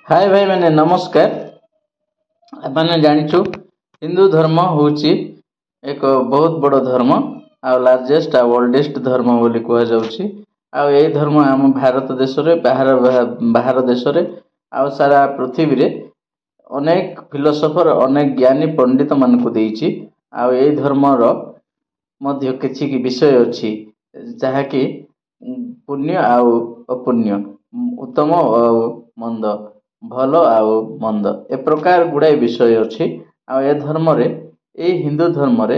ହାଏ ଭାଇମାନେ, ନମସ୍କାର। ଆମେ ଜାଣିଛୁ ହିନ୍ଦୁ ଧର୍ମ ହେଉଛି ଏକ ବହୁତ ବଡ଼ ଧର୍ମ ଆଉ ଲାର୍ଜେଷ୍ଟ ଆଉ ଓଲ୍ଡେଷ୍ଟ ଧର୍ମ ବୋଲି କୁହାଯାଉଛି। ଆଉ ଏଇ ଧର୍ମ ଆମ ଭାରତ ଦେଶରେ, ବାହାର ଦେଶରେ ଆଉ ସାରା ପୃଥିବୀରେ ଅନେକ ଫିଲୋସଫର, ଅନେକ ଜ୍ଞାନୀ ପଣ୍ଡିତମାନଙ୍କୁ ଦେଇଛି। ଆଉ ଏଇ ଧର୍ମର ମଧ୍ୟ କିଛି ବିଷୟ ଅଛି ଯାହାକି ପୁଣ୍ୟ ଆଉ ଅପୁଣ୍ୟ, ଉତ୍ତମ ଆଉ ମନ୍ଦ, ଭଲ ଆଉ ମନ୍ଦ, ଏ ପ୍ରକାର ଗୁଡ଼ାଏ ବିଷୟ ଅଛି। ଆଉ ଏ ଧର୍ମରେ, ଏଇ ହିନ୍ଦୁ ଧର୍ମରେ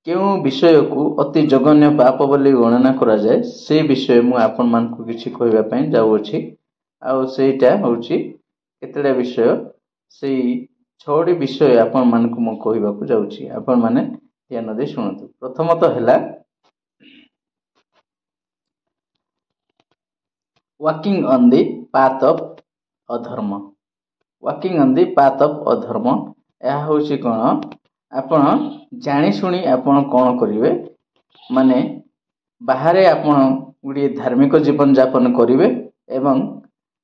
କେଉଁ ବିଷୟକୁ ଅତି ଜଘନ୍ୟ ପାପ ବୋଲି ଗଣନା କରାଯାଏ, ସେ ବିଷୟ ମୁଁ ଆପଣମାନଙ୍କୁ କିଛି କହିବା ପାଇଁ ଯାଉଅଛି। ଆଉ ସେଇଟା ହେଉଛି କେତେଟା ବିଷୟ, ସେଇ 6ଟି ବିଷୟ ଆପଣମାନଙ୍କୁ ମୁଁ କହିବାକୁ ଯାଉଛି। ଆପଣମାନେ ଧ୍ୟାନ ଦେଇ ଶୁଣନ୍ତୁ। ପ୍ରଥମତଃ ହେଲା walking on the path of adharma. Walking on the path of adharma, ଏହା ହେଉଛି କ'ଣ? ଆପଣ ଜାଣିଶୁଣି ଆପଣ କ'ଣ କରିବେ, ମାନେ ବାହାରେ ଆପଣ ଗୁଡ଼ିଏ ଧାର୍ମିକ ଜୀବନଯାପନ କରିବେ ଏବଂ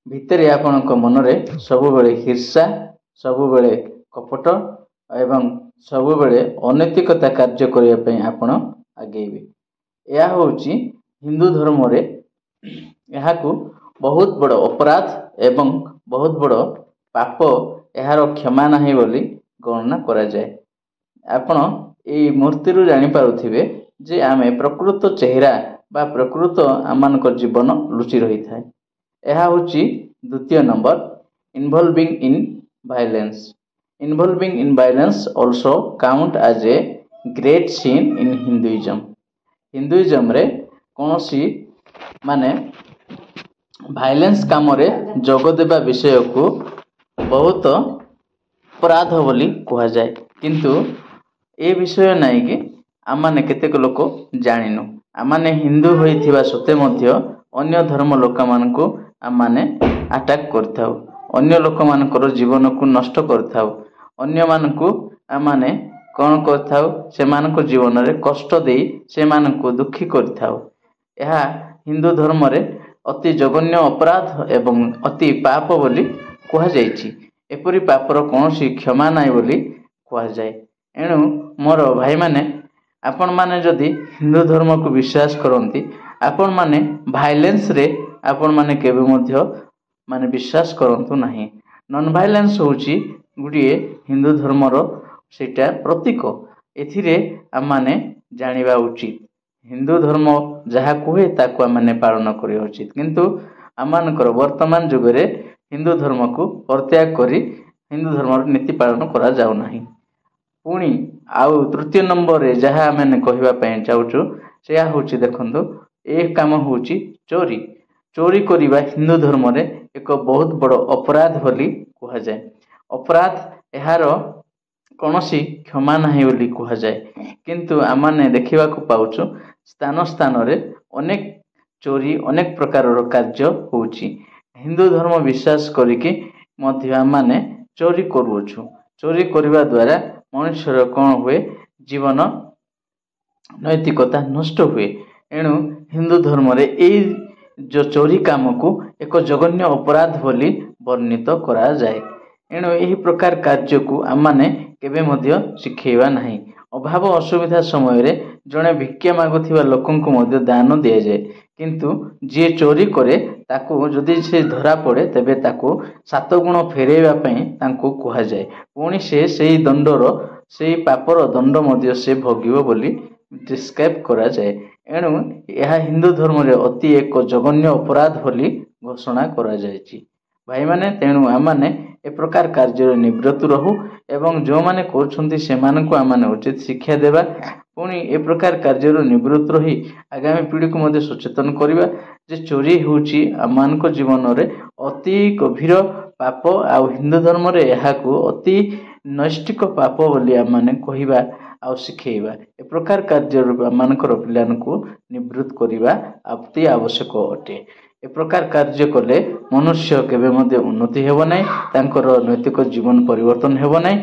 ଭିତରେ ଆପଣଙ୍କ ମନରେ ସବୁବେଳେ ହିଂସା, ସବୁବେଳେ କପଟ ଏବଂ ସବୁବେଳେ ଅନୈତିକତା କାର୍ଯ୍ୟ କରିବା ପାଇଁ ଆପଣ ଆଗେଇବେ। ଏହା ହେଉଛି ହିନ୍ଦୁ ଧର୍ମରେ ଏହାକୁ ବହୁତ ବଡ଼ ଅପରାଧ ଏବଂ ବହୁତ ବଡ଼ ପାପ, ଏହାର କ୍ଷମା ନାହିଁ ବୋଲି ଗଣନା କରାଯାଏ। ଆପଣ ଏଇ ମୂର୍ତ୍ତିରୁ ଜାଣିପାରୁଥିବେ ଯେ ଆମେ ପ୍ରକୃତ ଚେହେରା ବା ପ୍ରକୃତ ଆମମାନଙ୍କ ଜୀବନ ଲୁଚି ରହିଥାଏ। ଏହା ହେଉଛି ଦ୍ୱିତୀୟ number, involving in violence. Involving in violence also count as a great sin in Hinduism. ହିନ୍ଦୁଇଜମ୍ରେ କୌଣସି ମାନେ ଭାଇଲେନ୍ସ କାମରେ ଯୋଗ ଦେବା ବିଷୟକୁ ବହୁତ ଅପରାଧ ବୋଲି କୁହାଯାଏ। କିନ୍ତୁ ଏ ବିଷୟ ନାଇଁକି ଆମମାନେ କେତେକ ଲୋକ ଜାଣିନୁ। ଆମମାନେ ହିନ୍ଦୁ ହୋଇଥିବା ସତ୍ତ୍ୱେ ମଧ୍ୟ ଅନ୍ୟ ଧର୍ମ ଲୋକମାନଙ୍କୁ ଆମମାନେ ଆଟାକ୍ କରିଥାଉ, ଅନ୍ୟ ଲୋକମାନଙ୍କର ଜୀବନକୁ ନଷ୍ଟ କରିଥାଉ, ଅନ୍ୟମାନଙ୍କୁ ଆମମାନେ କ'ଣ କରିଥାଉ, ସେମାନଙ୍କ ଜୀବନରେ କଷ୍ଟ ଦେଇ ସେମାନଙ୍କୁ ଦୁଃଖୀ କରିଥାଉ। ଏହା ହିନ୍ଦୁ ଧର୍ମରେ ଅତି ଜଘନ୍ୟ ଅପରାଧ ଏବଂ ଅତି ପାପ ବୋଲି କୁହାଯାଇଛି। ଏପରି ପାପର କୌଣସି କ୍ଷମା ନାହିଁ ବୋଲି କୁହାଯାଏ। ଏଣୁ ମୋର ଭାଇମାନେ, ଆପଣମାନେ ଯଦି ହିନ୍ଦୁ ଧର୍ମକୁ ବିଶ୍ୱାସ କରନ୍ତି, ଆପଣମାନେ ଭାଇଲେନ୍ସରେ ଆପଣମାନେ କେବେ ମଧ୍ୟ ମାନେ ବିଶ୍ୱାସ କରନ୍ତୁ ନାହିଁ। ନନ୍ ଭାଇଲେନ୍ସ ହେଉଛି ଗୋଟିଏ ହିନ୍ଦୁ ଧର୍ମର ସେଇଟା ପ୍ରତୀକ। ଏଥିରେ ଆମମାନେ ଜାଣିବା ଉଚିତ ହିନ୍ଦୁ ଧର୍ମ ଯାହା କୁହେ ତାକୁ ଆମମାନେ ପାଳନ କରିବା ଉଚିତ। କିନ୍ତୁ ଆମମାନଙ୍କର ବର୍ତ୍ତମାନ ଯୁଗରେ ହିନ୍ଦୁ ଧର୍ମକୁ ପରିତ୍ୟାଗ କରି ହିନ୍ଦୁ ଧର୍ମର ନୀତି ପାଳନ କରାଯାଉନାହିଁ। ପୁଣି ଆଉ ତୃତୀୟ ନମ୍ବରରେ ଯାହା ଆମେମାନେ କହିବା ପାଇଁ ଚାହୁଁଛୁ ସେୟା ହେଉଛି, ଦେଖନ୍ତୁ, ଏ କାମ ହେଉଛି ଚୋରି। ଚୋରି କରିବା ହିନ୍ଦୁ ଧର୍ମରେ ଏକ ବହୁତ ବଡ଼ ଅପରାଧ ବୋଲି କୁହାଯାଏ। ଅପରାଧ, ଏହାର କୌଣସି କ୍ଷମା ନାହିଁ ବୋଲି କୁହାଯାଏ। କିନ୍ତୁ ଆମମାନେ ଦେଖିବାକୁ ପାଉଛୁ ସ୍ଥାନ ସ୍ଥାନରେ ଅନେକ ଚୋରି, ଅନେକ ପ୍ରକାରର କାର୍ଯ୍ୟ ହେଉଛି। ହିନ୍ଦୁ ଧର୍ମ ବିଶ୍ୱାସ କରିକି ମଧ୍ୟ ଆମମାନେ ଚୋରି କରୁଅଛୁ। ଚୋରି କରିବା ଦ୍ୱାରା ମଣିଷର କ'ଣ ହୁଏ? ଜୀବନ ନୈତିକତା ନଷ୍ଟ ହୁଏ। ଏଣୁ ହିନ୍ଦୁ ଧର୍ମରେ ଏଇ ଯେଉଁ ଚୋରି କାମକୁ ଏକ ଜଘନ୍ୟ ଅପରାଧ ବୋଲି ବର୍ଣ୍ଣିତ କରାଯାଏ। ଏଣୁ ଏହି ପ୍ରକାର କାର୍ଯ୍ୟକୁ ଆମମାନେ କେବେ ମଧ୍ୟ ଶିଖେଇବା ନାହିଁ। ଅଭାବ ଅସୁବିଧା ସମୟରେ ଜଣେ ଭିକ୍ଷା ମାଗୁଥିବା ଲୋକଙ୍କୁ ମଧ୍ୟ ଦାନ ଦିଆଯାଏ, କିନ୍ତୁ ଯିଏ ଚୋରି କରେ ତାକୁ ଯଦି ସେ ଧରା ପଡ଼େ ତେବେ ତାକୁ 7 ଗୁଣ ଫେରାଇବା ପାଇଁ ତାଙ୍କୁ କୁହାଯାଏ। ପୁଣି ସେ ସେଇ ଦଣ୍ଡର, ସେଇ ପାପର ଦଣ୍ଡ ମଧ୍ୟ ସେ ଭୋଗିବ ବୋଲି ଡିସ୍କ୍ରାଇବ୍ କରାଯାଏ। ଏଣୁ ଏହା ହିନ୍ଦୁ ଧର୍ମରେ ଅତି ଏକ ଜଘନ୍ୟ ଅପରାଧ ବୋଲି ଘୋଷଣା କରାଯାଇଛି। ଭାଇମାନେ, ତେଣୁ ଆମମାନେ ଏ ପ୍ରକାର କାର୍ଯ୍ୟରେ ନିବୃତ୍ତ ରହୁ ଏବଂ ଯେଉଁମାନେ କରୁଛନ୍ତି ସେମାନଙ୍କୁ ଆମମାନେ ଉଚିତ ଶିକ୍ଷା ଦେବା। ପୁଣି ଏ ପ୍ରକାର କାର୍ଯ୍ୟରୁ ନିବୃତ୍ତ ରହି ଆଗାମୀ ପିଢ଼ିକୁ ମଧ୍ୟ ସଚେତନ କରିବା ଯେ ଚୋରି ହେଉଛି ଆମମାନଙ୍କ ଜୀବନରେ ଅତି ଗଭୀର ପାପ, ଆଉ ହିନ୍ଦୁ ଧର୍ମରେ ଏହାକୁ ଅତି ନୈଷ୍ଠିକ ପାପ ବୋଲି ଆମମାନେ କହିବା ଆଉ ଶିଖେଇବା। ଏ ପ୍ରକାର କାର୍ଯ୍ୟରୁ ଆମମାନଙ୍କର ପିଲାମାନଙ୍କୁ ନିବୃତ୍ତ କରିବା ଅତି ଆବଶ୍ୟକ ଅଟେ। ଏ ପ୍ରକାର କାର୍ଯ୍ୟ କଲେ ମନୁଷ୍ୟ କେବେ ମଧ୍ୟ ଉନ୍ନତି ହେବ ନାହିଁ, ତାଙ୍କର ନୈତିକ ଜୀବନ ପରିବର୍ତ୍ତନ ହେବ ନାହିଁ,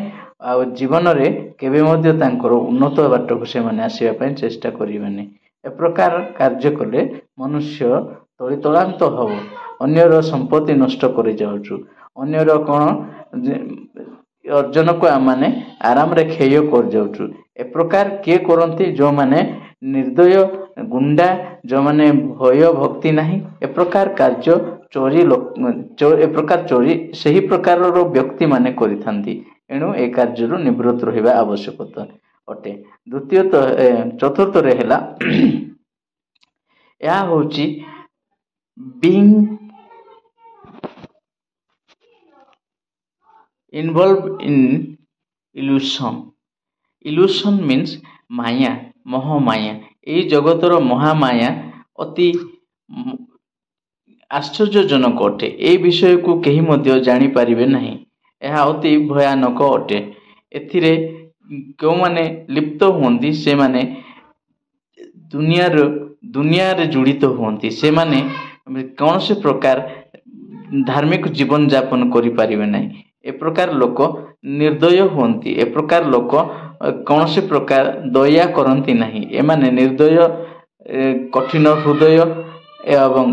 ଆଉ ଜୀବନରେ କେବେ ମଧ୍ୟ ତାଙ୍କର ଉନ୍ନତ ବାଟକୁ ସେମାନେ ଆସିବା ପାଇଁ ଚେଷ୍ଟା କରିବେନି। ଏ ପ୍ରକାର କାର୍ଯ୍ୟ କଲେ ମନୁଷ୍ୟ ତଳିତଳାନ୍ତ ହେବ, ଅନ୍ୟର ସମ୍ପତ୍ତି ନଷ୍ଟ କରିଯାଉଛୁ, ଅନ୍ୟର କ'ଣ ଅର୍ଜନକୁ ଆମମାନେ ଆରାମରେ କ୍ଷୟ କରିଯାଉଛୁ। ଏପ୍ରକାର କିଏ କରନ୍ତି? ଯେଉଁମାନେ ନିର୍ଦ୍ଦୟ ଗୁଣ୍ଡା, ଯେଉଁମାନେ ଭୟ ଭକ୍ତି ନାହିଁ, ଏପ୍ରକାର କାର୍ଯ୍ୟ ଚୋରି, ଏପ୍ରକାର ଚୋରି ସେହି ପ୍ରକାରର ବ୍ୟକ୍ତିମାନେ କରିଥାନ୍ତି। ଏଣୁ ଏ କାର୍ଯ୍ୟରୁ ନିବୃତ୍ତ ରହିବା ଆବଶ୍ୟକତା ଅଟେ। ଦ୍ୱିତୀୟତଃ, ଚତୁର୍ଥରେ ହେଲା, ଏହା ହେଉଛି being involve in illusion. Illusion means Maya, Mahamaya. ଏଇ ଜଗତର ମହାମାୟା ଅତି ଆଶ୍ଚର୍ଯ୍ୟଜନକ ଅଟେ। ଏହି ବିଷୟକୁ କେହି ମଧ୍ୟ ଜାଣିପାରିବେ ନାହିଁ। ଏହା ଅତି ଭୟାନକ ଅଟେ। ଏଥିରେ କେଉଁମାନେ ଲିପ୍ତ ହୁଅନ୍ତି, ସେମାନେ ଦୁନିଆରେ ଜଡ଼ିତ ହୁଅନ୍ତି। ସେମାନେ କୌଣସି ପ୍ରକାର ଧାର୍ମିକ ଜୀବନଯାପନ କରିପାରିବେ ନାହିଁ। ଏ ପ୍ରକାର ଲୋକ ନିର୍ଦ୍ଦୟ ହୁଅନ୍ତି। ଏ ପ୍ରକାର ଲୋକ କୌଣସି ପ୍ରକାର ଦୟା କରନ୍ତି ନାହିଁ। ଏମାନେ ନିର୍ଦ୍ଦୟ, କଠିନ ହୃଦୟ ଏବଂ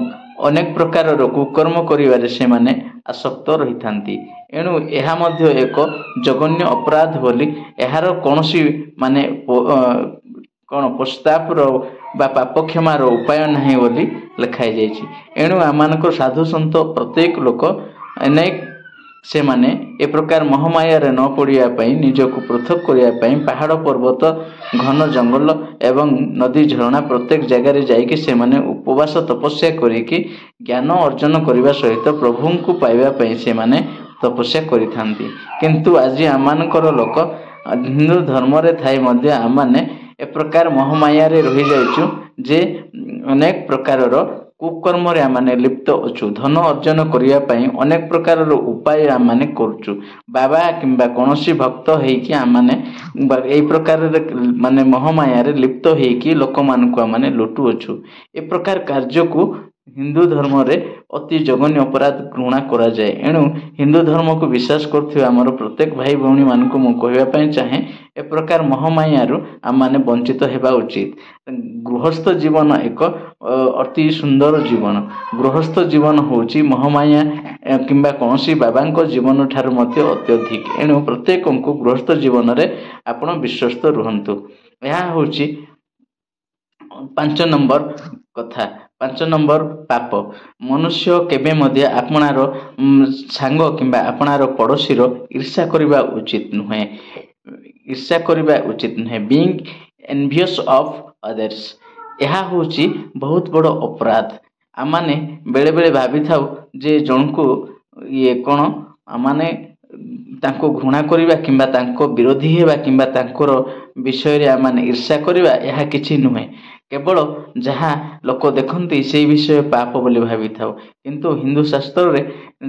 ଅନେକ ପ୍ରକାରର କୁକର୍ମ କରିବାରେ ସେମାନେ ଆସକ୍ତ ରହିଥାନ୍ତି। ଏଣୁ ଏହା ମଧ୍ୟ ଏକ ଜଘନ୍ୟ ଅପରାଧ ବୋଲି, ଏହାର କୌଣସି ମାନେ କ'ଣ ପଶ୍ଚାତାପର ବା ପାପ କ୍ଷମାର ଉପାୟ ନାହିଁ ବୋଲି ଲେଖା ହେଇଯାଇଛି। ଏଣୁ ଆମମାନଙ୍କର ସାଧୁ ସନ୍ଥ ପ୍ରତ୍ୟେକ ଲୋକ ଅନେକ ସେମାନେ ଏ ପ୍ରକାର ମହାମାୟାରେ ନ ପଡ଼ିବା ପାଇଁ, ନିଜକୁ ପୃଥକ କରିବା ପାଇଁ ପାହାଡ଼ ପର୍ବତ, ଘନ ଜଙ୍ଗଲ ଏବଂ ନଦୀ ଝରଣା ପ୍ରତ୍ୟେକ ଜାଗାରେ ଯାଇକି ସେମାନେ ଉପବାସ ତପସ୍ୟା କରିକି ଜ୍ଞାନ ଅର୍ଜନ କରିବା ସହିତ ପ୍ରଭୁଙ୍କୁ ପାଇବା ପାଇଁ ସେମାନେ ତପସ୍ୟା କରିଥାନ୍ତି। କିନ୍ତୁ ଆଜି ଆମମାନଙ୍କର ଲୋକ ହିନ୍ଦୁ ଧର୍ମରେ ଥାଇ ମଧ୍ୟ ଆମମାନେ ଏ ପ୍ରକାର ମହାମାୟାରେ ରହିଯାଇଛୁ ଯେ ଅନେକ ପ୍ରକାରର କୁକର୍ମରେ ଆମମାନେ ଲିପ୍ତ ଅଛୁ। ଧନ ଅର୍ଜନ କରିବା ପାଇଁ ଅନେକ ପ୍ରକାରର ଉପାୟ ଆମମାନେ କରୁଛୁ। ବାବା କିମ୍ବା କୌଣସି ଭକ୍ତ ହେଇକି ଆମମାନେ ଏଇ ପ୍ରକାରରେ ମାନେ ମହାମାୟାରେ ଲିପ୍ତ ହେଇକି ଲୋକମାନଙ୍କୁ ଆମମାନେ ଲୁଟୁଅଛୁ। ଏ ପ୍ରକାର କାର୍ଯ୍ୟକୁ ହିନ୍ଦୁ ଧର୍ମରେ ଅତି ଜଘନ୍ୟ ଅପରାଧ ଘୃଣା କରାଯାଏ। ଏଣୁ ହିନ୍ଦୁ ଧର୍ମକୁ ବିଶ୍ୱାସ କରୁଥିବା ଆମର ପ୍ରତ୍ୟେକ ଭାଇ ଭଉଣୀମାନଙ୍କୁ ମୁଁ କହିବା ପାଇଁ ଚାହେଁ, ଏ ପ୍ରକାର ମହାମାୟାରୁ ଆମମାନେ ବଞ୍ଚିତ ହେବା ଉଚିତ। ଗୃହସ୍ଥ ଜୀବନ ଏକ ଅତି ସୁନ୍ଦର ଜୀବନ। ଗୃହସ୍ଥ ଜୀବନ ହେଉଛି ମହାମାୟା କିମ୍ବା କୌଣସି ବାବାଙ୍କ ଜୀବନ ଠାରୁ ମଧ୍ୟ ଅତ୍ୟଧିକ। ଏଣୁ ପ୍ରତ୍ୟେକଙ୍କୁ ଗୃହସ୍ଥ ଜୀବନରେ ଆପଣ ବିଶ୍ୱସ୍ତ ରୁହନ୍ତୁ। ଏହା ହେଉଛି 5 ନମ୍ବର କଥା, 5 ନମ୍ବର ପାପ। ମନୁଷ୍ୟ କେବେ ମଧ୍ୟ ଆପଣାର ସାଙ୍ଗ କିମ୍ବା ଆପଣାର ପଡ଼ୋଶୀର ଈର୍ଷା କରିବା ଉଚିତ ନୁହେଁ। ଈର୍ଷା କରିବା ଉଚିତ ନୁହେଁ, ବିଇଙ୍ଗ ଏନଭିୟସ୍ ଅଫ୍ ଅଦର୍ସ, ଏହା ହେଉଛି ବହୁତ ବଡ଼ ଅପରାଧ। ଆମମାନେ ବେଳେବେଳେ ଭାବିଥାଉ ଯେ ଜଣଙ୍କୁ ଇଏ କ'ଣ ଆମମାନେ ତାଙ୍କୁ ଘୃଣା କରିବା କିମ୍ବା ତାଙ୍କ ବିରୋଧୀ ହେବା କିମ୍ବା ତାଙ୍କର ବିଷୟରେ ଆମମାନେ ଈର୍ଷା କରିବା, ଏହା କିଛି ନୁହେଁ। କେବଳ ଯାହା ଲୋକ ଦେଖନ୍ତି ସେଇ ବିଷୟ ପାପ ବୋଲି ଭାବିଥାଉ। କିନ୍ତୁ ହିନ୍ଦୁ ଶାସ୍ତ୍ରରେ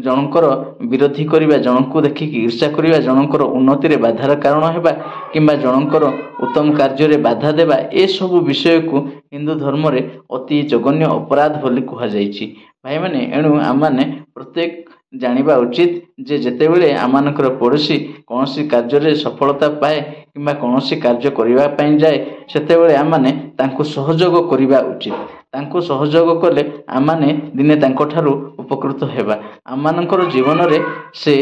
ଜଣଙ୍କର ବିରୋଧୀ କରିବା, ଜଣଙ୍କୁ ଦେଖିକି ଈର୍ଷା କରିବା, ଜଣଙ୍କର ଉନ୍ନତିରେ ବାଧାର କାରଣ ହେବା କିମ୍ବା ଜଣଙ୍କର ଉତ୍ତମ କାର୍ଯ୍ୟରେ ବାଧା ଦେବା, ଏସବୁ ବିଷୟକୁ ହିନ୍ଦୁ ଧର୍ମରେ ଅତି ଜଘନ୍ୟ ଅପରାଧ ବୋଲି କୁହାଯାଇଛି ଭାଇମାନେ। ଏଣୁ ଆମମାନେ ପ୍ରତ୍ୟେକ ଜାଣିବା ଉଚିତ ଯେ ଯେତେବେଳେ ଆମମାନଙ୍କର ପଡ଼ୋଶୀ କୌଣସି କାର୍ଯ୍ୟରେ ସଫଳତା ପାଏ କିମ୍ବା କୌଣସି କାର୍ଯ୍ୟ କରିବା ପାଇଁ ଯାଏ, ସେତେବେଳେ ଆମମାନେ ତାଙ୍କୁ ସହଯୋଗ କରିବା ଉଚିତ। ତାଙ୍କୁ ସହଯୋଗ କଲେ ଆମମାନେ ଦିନେ ତାଙ୍କଠାରୁ ଉପକୃତ ହେବା। ଆମମାନଙ୍କର ଜୀବନରେ ସେ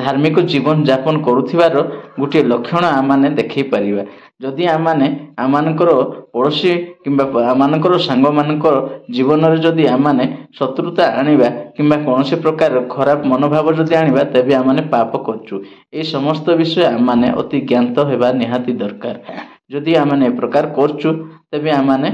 ଧାର୍ମିକ ଜୀବନ ଯାପନ କରୁଥିବାର ଗୋଟିଏ ଲକ୍ଷଣ ଆମମାନେ ଦେଖାଇ ପାରିବା। ଯଦି ଆମମାନେ ଆମମାନଙ୍କର ପଡ଼ୋଶୀ କିମ୍ବା ଆମମାନଙ୍କର ସାଙ୍ଗମାନଙ୍କର ଜୀବନରେ ଯଦି ଆମମାନେ ଶତ୍ରୁତା ଆଣିବା କିମ୍ବା କୌଣସି ପ୍ରକାର ଖରାପ ମନୋଭାବ ଯଦି ଆଣିବା, ତେବେ ଆମମାନେ ପାପ କରୁଛୁ। ଏହି ସମସ୍ତ ବିଷୟ ଆମମାନେ ଅତି ଜ୍ଞାତ ହେବା ନିହାତି ଦରକାର। ଯଦି ଆମମାନେ ଏ ପ୍ରକାର କରୁଛୁ, ତେବେ ଆମମାନେ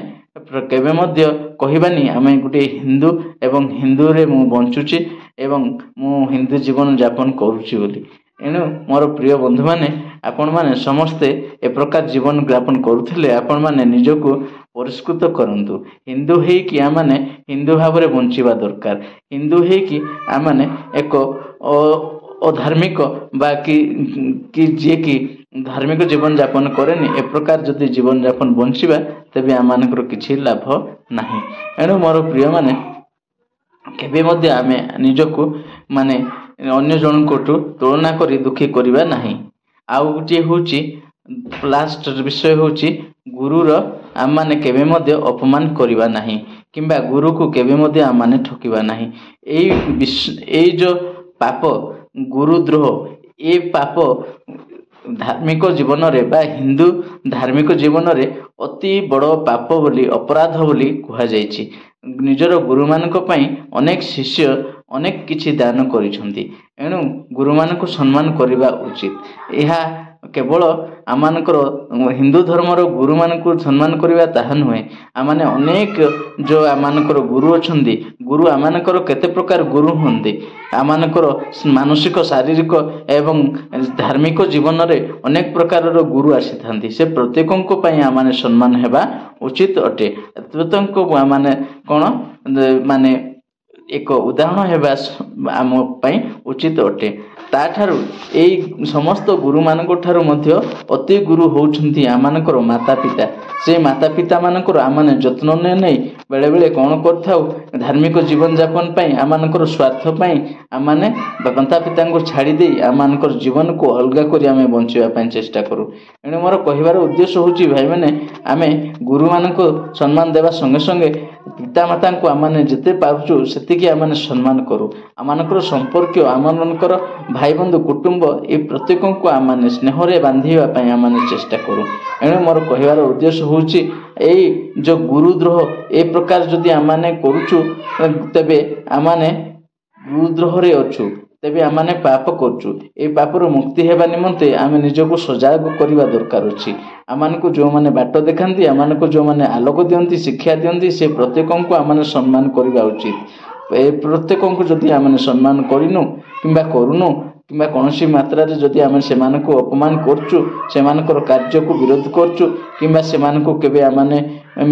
କେବେ ମଧ୍ୟ କହିବାନି ଆମେ ଗୋଟିଏ ହିନ୍ଦୁ ଏବଂ ହିନ୍ଦୁରେ ମୁଁ ବଞ୍ଚୁଛି ଏବଂ ମୁଁ ହିନ୍ଦୁ ଜୀବନ ଯାପନ କରୁଛି ବୋଲି। ଏଣୁ ମୋର ପ୍ରିୟ ବନ୍ଧୁମାନେ, ଆପଣମାନେ ସମସ୍ତେ ଏ ପ୍ରକାର ଜୀବନ ଯାପନ କରୁଥିଲେ ଆପଣମାନେ ନିଜକୁ ପରିଷ୍କୃତ କରନ୍ତୁ। ହିନ୍ଦୁ ହେଇକି ଆମମାନେ ହିନ୍ଦୁ ଭାବରେ ବଞ୍ଚିବା ଦରକାର। ହିନ୍ଦୁ ହେଇକି ଆମମାନେ ଏକ ଅଧାର୍ମିକ ବା କି ଯିଏକି ଧାର୍ମିକ ଜୀବନଯାପନ କରେନି, ଏ ପ୍ରକାର ଯଦି ଜୀବନଯାପନ ବଞ୍ଚିବା, ତେବେ ଆମମାନଙ୍କର କିଛି ଲାଭ ନାହିଁ। ଏଣୁ ମୋର ପ୍ରିୟମାନେ, କେବେ ମଧ୍ୟ ଆମେ ନିଜକୁ ମାନେ ଅନ୍ୟ ଜଣଙ୍କଠୁ ତୁଳନା କରି ଦୁଃଖୀ କରିବା ନାହିଁ। ଆଉ ଗୋଟିଏ ହେଉଛି ଲାଷ୍ଟ ବିଷୟ ହେଉଛି, ଗୁରୁର ଆମମାନେ କେବେ ମଧ୍ୟ ଅପମାନ କରିବା ନାହିଁ। କିମ୍ବା ଗୁରୁକୁ କେବେ ମଧ୍ୟ ଆମମାନେ ଠକିବା ନାହିଁ। ଏଇ ଯେଉଁ ପାପ ଗୁରୁଦ୍ରୋହ, ଏ ପାପ ଧାର୍ମିକ ଜୀବନରେ ବା ହିନ୍ଦୁ ଧାର୍ମିକ ଜୀବନରେ ଅତି ବଡ଼ ପାପ ବୋଲି, ଅପରାଧ ବୋଲି କୁହାଯାଇଛି। ନିଜର ଗୁରୁମାନଙ୍କ ପାଇଁ ଅନେକ ଶିଷ୍ୟ ଅନେକ କିଛି ଦାନ କରିଛନ୍ତି। ଏଣୁ ଗୁରୁମାନଙ୍କୁ ସମ୍ମାନ କରିବା ଉଚିତ। ଏହା କେବଳ ଆମମାନଙ୍କର ହିନ୍ଦୁ ଧର୍ମର ଗୁରୁମାନଙ୍କୁ ସମ୍ମାନ କରିବା ତାହା ନୁହେଁ। ଆମମାନେ ଅନେକ ଯେଉଁ ଆମମାନଙ୍କର ଗୁରୁ ଅଛନ୍ତି, ଗୁରୁ ଆମମାନଙ୍କର କେତେ ପ୍ରକାର ଗୁରୁ ହୁଅନ୍ତି। ଆମମାନଙ୍କର ମାନସିକ, ଶାରୀରିକ ଏବଂ ଧାର୍ମିକ ଜୀବନରେ ଅନେକ ପ୍ରକାରର ଗୁରୁ ଆସିଥାନ୍ତି। ସେ ପ୍ରତ୍ୟେକଙ୍କ ପାଇଁ ଆମମାନେ ସମ୍ମାନ ହେବା ଉଚିତ ଅଟେ। ପ୍ରତ୍ୟେକଙ୍କୁ ଆମମାନେ କ'ଣ ମାନେ ଏକ ଉଦାହରଣ ହେବା ଆମ ପାଇଁ ଉଚିତ ଅଟେ। ତାଠାରୁ ଏଇ ସମସ୍ତ ଗୁରୁମାନଙ୍କ ଠାରୁ ମଧ୍ୟ ଅତି ଗୁରୁ ହେଉଛନ୍ତି ଆମମାନଙ୍କର ମାତା ପିତା। ସେ ମାତା ପିତାମାନଙ୍କର ଆମମାନେ ଯତ୍ନ ନ ନେଇ ବେଳେବେଳେ କ'ଣ କରିଥାଉ? ଧାର୍ମିକ ଜୀବନଯାପନ ପାଇଁ, ଆମମାନଙ୍କର ସ୍ୱାର୍ଥ ପାଇଁ ଆମମାନେ ମାତା ପିତାଙ୍କୁ ଛାଡ଼ି ଦେଇ ଆମମାନଙ୍କର ଜୀବନକୁ ଅଲଗା କରି ଆମେ ବଞ୍ଚିବା ପାଇଁ ଚେଷ୍ଟା କରୁ। ଏଣୁ ମୋର କହିବାର ଉଦ୍ଦେଶ୍ୟ ହେଉଛି, ଭାଇମାନେ, ଆମେ ଗୁରୁମାନଙ୍କୁ ସମ୍ମାନ ଦେବା ସଙ୍ଗେ ସଙ୍ଗେ ପିତାମାତାଙ୍କୁ ଆମମାନେ ଯେତେ ପାରୁଛୁ ସେତିକି ଆମମାନେ ସମ୍ମାନ କରୁ। ଆମମାନଙ୍କର ସମ୍ପର୍କୀୟ, ଆମମାନଙ୍କର ଭାଇ ବନ୍ଧୁ, କୁଟୁମ୍ବ, ଏ ପ୍ରତ୍ୟେକଙ୍କୁ ଆମମାନେ ସ୍ନେହରେ ବାନ୍ଧିବା ପାଇଁ ଆମମାନେ ଚେଷ୍ଟା କରୁ। ଏଣୁ ମୋର କହିବାର ଉଦ୍ଦେଶ୍ୟ ହେଉଛି, ଏଇ ଯେଉଁ ଗୁରୁଦ୍ରୋହ ଏ ପ୍ରକାର ଯଦି ଆମମାନେ କରୁଛୁ, ତେବେ ଆମମାନେ ଗୁରୁଦ୍ରୋହରେ ଅଛୁ, ତେବେ ଆମମାନେ ପାପ କରୁଛୁ। ଏ ପାପରୁ ମୁକ୍ତି ହେବା ନିମନ୍ତେ ଆମେ ନିଜକୁ ସଜାଗ କରିବା ଦରକାର ଅଛି। ଆମମାନଙ୍କୁ ଯେଉଁମାନେ ବାଟ ଦେଖାନ୍ତି, ଆମମାନଙ୍କୁ ଯେଉଁମାନେ ଆଲୋକ ଦିଅନ୍ତି, ଶିକ୍ଷା ଦିଅନ୍ତି, ସେ ପ୍ରତ୍ୟେକଙ୍କୁ ଆମମାନେ ସମ୍ମାନ କରିବା ଉଚିତ। ଏ ପ୍ରତ୍ୟେକଙ୍କୁ ଯଦି ଆମେ ସମ୍ମାନ କରିନୁ କିମ୍ବା କରୁନୁ କିମ୍ବା କୌଣସି ମାତ୍ରାରେ ଯଦି ଆମେ ସେମାନଙ୍କୁ ଅପମାନ କରୁଛୁ, ସେମାନଙ୍କର କାର୍ଯ୍ୟକୁ ବିରୋଧ କରୁଛୁ କିମ୍ବା ସେମାନଙ୍କୁ କେବେ ଆମମାନେ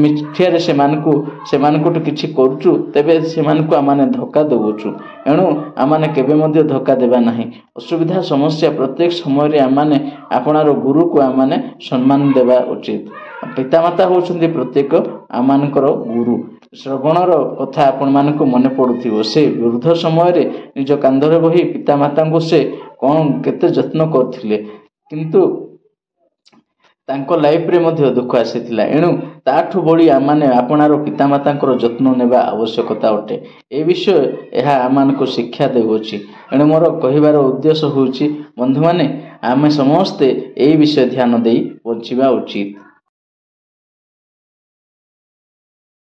ମିଥ୍ୟାରେ ସେମାନଙ୍କୁ ସେମାନଙ୍କଠୁ କିଛି କରୁଛୁ, ତେବେ ସେମାନଙ୍କୁ ଆମମାନେ ଧୋକା ଦେଉଛୁ। ଏଣୁ ଆମମାନେ କେବେ ମଧ୍ୟ ଧୋକା ଦେବା ନାହିଁ। ଅସୁବିଧା ସମସ୍ୟା ପ୍ରତ୍ୟେକ ସମୟରେ ଆମମାନେ ଆପଣାର ଗୁରୁକୁ ଆମମାନେ ସମ୍ମାନ ଦେବା ଉଚିତ। ପିତାମାତା ହେଉଛନ୍ତି ପ୍ରତ୍ୟେକ ଆମମାନଙ୍କର ଗୁରୁ। ଶ୍ରବଣର କଥା ଆପଣମାନଙ୍କୁ ମନେ ପଡ଼ୁଥିବ। ସେ ବୃଦ୍ଧ ସମୟରେ ନିଜ କାନ୍ଧରେ ବହି ପିତାମାତାଙ୍କୁ ସେ କ'ଣ କେତେ ଯତ୍ନ କରୁଥିଲେ, କିନ୍ତୁ ତାଙ୍କ ଲାଇଫରେ ମଧ୍ୟ ଦୁଃଖ ଆସିଥିଲା। ଏଣୁ ତାଠୁ ବଳି ଆମମାନେ ଆପଣାର ପିତାମାତାଙ୍କର ଯତ୍ନ ନେବା ଆବଶ୍ୟକତା ଅଟେ। ଏ ବିଷୟ ଏହା ଆମମାନଙ୍କୁ ଶିକ୍ଷା ଦେଉଅଛି। ଏଣୁ ମୋର କହିବାର ଉଦ୍ଦେଶ୍ୟ ହେଉଛି, ବନ୍ଧୁମାନେ, ଆମେ ସମସ୍ତେ ଏହି ବିଷୟ ଧ୍ୟାନ ଦେଇ ବଞ୍ଚିବା ଉଚିତ।